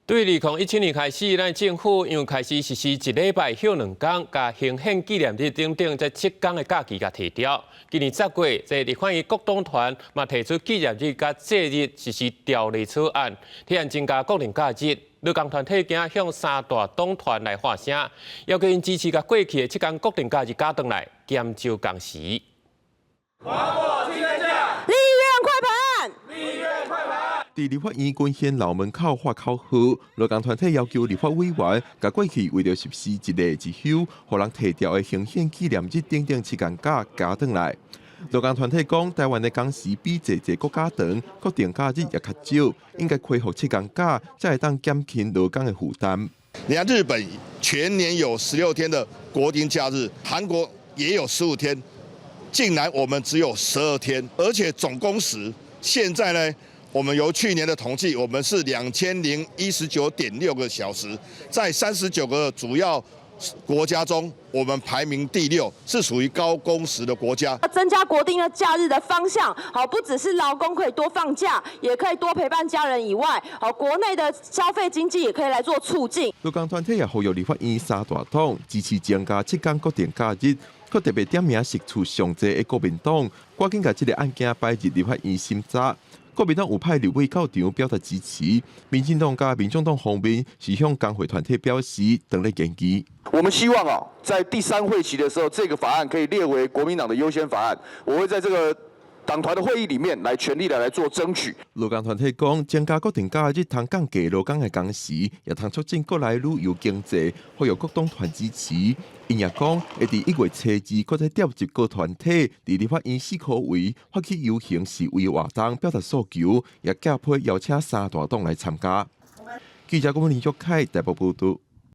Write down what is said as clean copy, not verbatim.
對2017年開始，咱政府又開始實施一禮拜休兩工，共行憲紀念日等等這七工的假期共提調。今年10月，這立法院國黨團嘛提出紀念日佮祭日實施條例草案，提案增加國定假日。勞工團體今向三大黨團來發聲，要求𪜶支持共過去的七工國定假日加轉來，減少工時。立院快盤！立院快盤！佇立法院群賢樓門口喊口號，勞工團體要求立法委員，共過去為著實施一例一休，予人提調的行憲紀念日等等七工假加轉來。勞工團體講，台灣的工時比濟濟國家長，國定假日也較少，應該恢復七工假，才會當減輕勞工的負擔。你看日本全年有16天的國定假日，韓國也有15天，竟然我們只有12天，而且總工時現在呢，我們由去年的統計，我們是2019.6個小時，在39個主要國家中，我們排名第六，是屬於高工時的國家。增加國定的假日的方向，好，不只是勞工可以多放假，也可以多陪伴家人以外，好，國內的消費經濟也可以來做促進。勞工團體也呼籲立法院三大黨支持增加七工國定假日，閣特別點名席次上濟的國民黨，趕緊共這个案件擺入立法院審查。國民黨有派立委到場表達支持，民進黨佮民眾黨方面是向工會團體表示當咧研究。我們希望啊，在第三會期的時候，這個法案可以列為國民黨的優先法案。我會在這個黨團的會議裡面來全力的來做爭取。勞工團體講，增加國定假日通降低勞工的工時，也通促進國內旅遊經濟，呼籲各黨團支持。𪜶也講，會佇1月初2，閣再召集各團體佇立法院四箍圍發起遊行示威活動，表達訴求，也寄批邀請三大黨來參加。記者郭林玉凱台北報道。